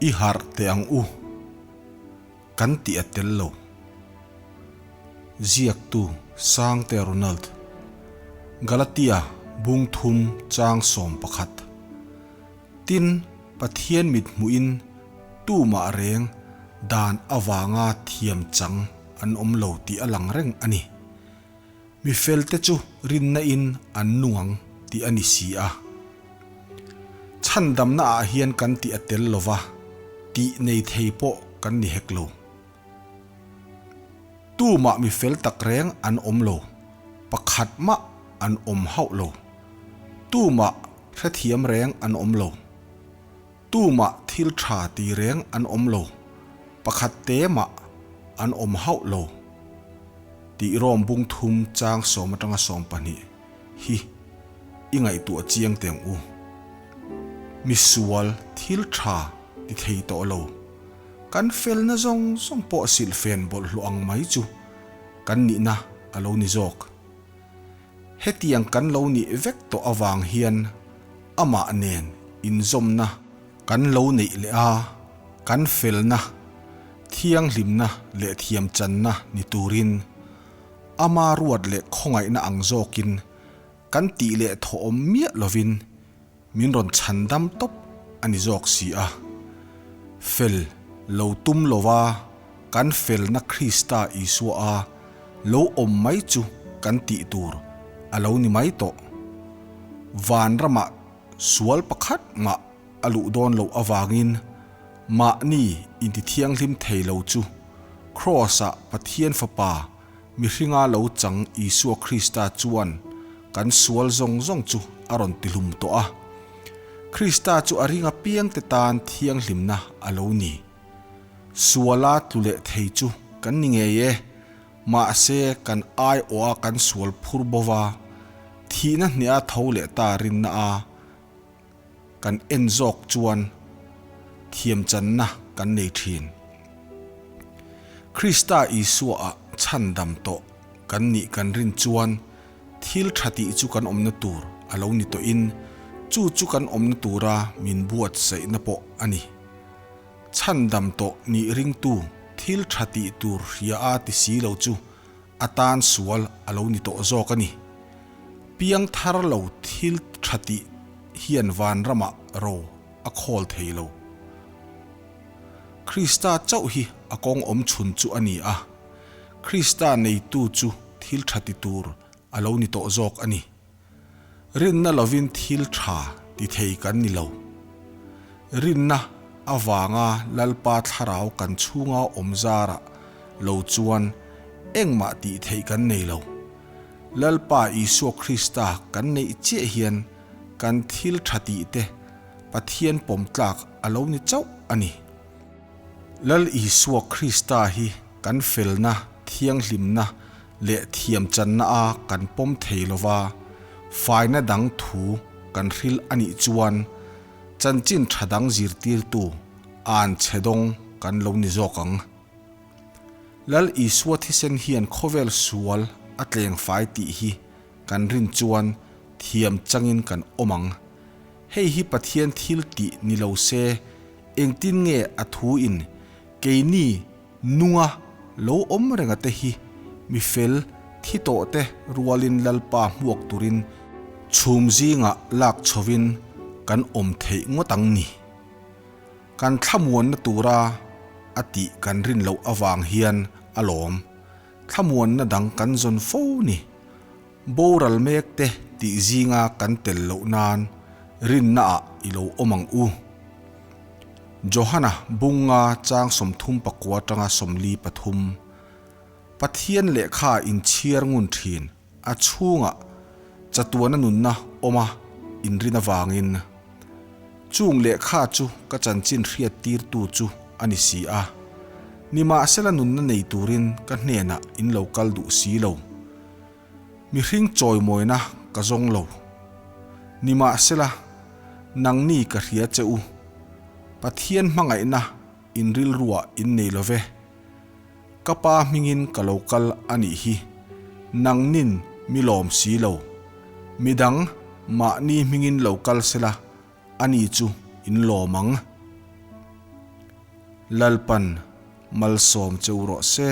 I harh teh ang u, kan tih a tel lo. Ziaktu Sangte Ronald, Galatia bung thum chang 11. Tin, Pathian mit hmuhin tumah reng dan avanga thiam chang an awm lo tih a lang reng a ni. Mi felte chu rinna in an nung ang tih a ni si a. Chhandamna ah hian kan tih a tel lova, tih nei thei pawh kan ni hek lo. Tumah mi fel tak reng an awm lo, pakhat mah an awm hauh lo. Tumah hrethiam reng an awm lo. Tumah thil tha ti reng an awm lo, pakhat te mah an awm hauh lo tih Rom bung thum chang sawm atanga 12 hi i ngaihtuah chiang teh ang u. Misual thil tha ti thei tawh lo, kan felna zawng zawng pawh silhfen bawlhhlawh ang mai chu kan nihna a lo ni zawk. Hetiang kan lo nih vek tawh avang hian amah nen inzawmna kan lo neih leh a, kan felna, thianghlimna leh thiamchanna ni turin ama ruat leh khawngaihna ang zawkin kan tih leh thawhawm miah lovin min rawn chhandam tawp a ni zawk si a. Fel lo tum lova kan felna Krista Isua a lo awm mai chu kan tih tur a lo ni mai tawh. Van ramah sual pakhat mah a luh dawn loh avangin mahni intithianghlim thei lo chu Kraws-ah Pathian Fapa Mihringa lo chang Isua Krista chuan kan sual zawng zawng chu a rawn tihlum tawh a. Krista chu a ring apiangte tan thianghlimna a lo ni. Suala tlu leh thei chu kan ni ngei e, mahse kan aiawha kan sual phur bova, thihna hneha tho leh ta rinna a kan en zawk chuan thiamchanna kan nei thin. Krista Isua ah chhandam tawh kan nih kan rin chuan thil tha tih chu kan awmna tur a lo ni tawhin chu chu kan awmna tura min buatsaihna pawh a ni. Chhandam tawh nih ringtu thil tha tih tur hria a ti si lo chu a tan sual a lo ni tawh zawk a ni. Piang thar lo thil tha tih hian vanramah ro a khawl thei lo. Krista chauh hi a kawng awm chhun chu a ni a, Krista neitu chu thil tha ti tur a lo ni tawh zawk a ni. Rinna lovin thil tha ti thei kan ni lo. Rinna avanga Lalpa thlarau kan chhunga awm zarah lo chuan engmah tih theih kan nei lo. Lalpa Isua Krista kan neih chiah hian kan thil tha tih te Pathian pawm tlak a lo ni chauh a ni. Lal Isua Krista hi kan felna, thianghlimna leh thiamchanna a kan pawm thei lova, faina dang thu kan hril a nih chuan chanchin tha dang zirtirtu an chhe dawng kan lo ni zawk ang. Lal Isua thisen hian khawvel sual a tleng fai tih hi kan rin chuan thiam changin kan awm ang. Hei hi Pathian thil tih ni lo se, engtin nge a thu in keini nunga lo awm renga te hi mi fel thi tawh te rualin Lalpa hmuak turin chhum zingah lak chhovin kan awm theih ngawt ang ni. Kan thlamuanna tura a tih kan rin loh avang hian a lawm. Thlamuanna dang kan zawn fo ni. Boral mek te tih zinga kan tel loh nan rinna ah i lo awm ang u. Johana bunga chang 39 tanga 43 Pathian lehkha inchhiar ngun thin a chhungah chatuana nunna awma inrin avangin chung lehkha chu ka chanchin hriat tirtu chu a ni si a. Nimahsela nunna nei turin ka hnenah in lo kal duh si lo. Mihring chawimawina ka zawng lo. Nimahsela, nangni ka hria che u. Pathian hmangaihna in rilruah in nei lo ve. Ka pa hmingin ka lo kal a nih hi. Nangnin mi lawm si lo. Midang mahni hmingin lo kal sela, ani chu in lawm ang. Lalpan malsawm che u rawh se.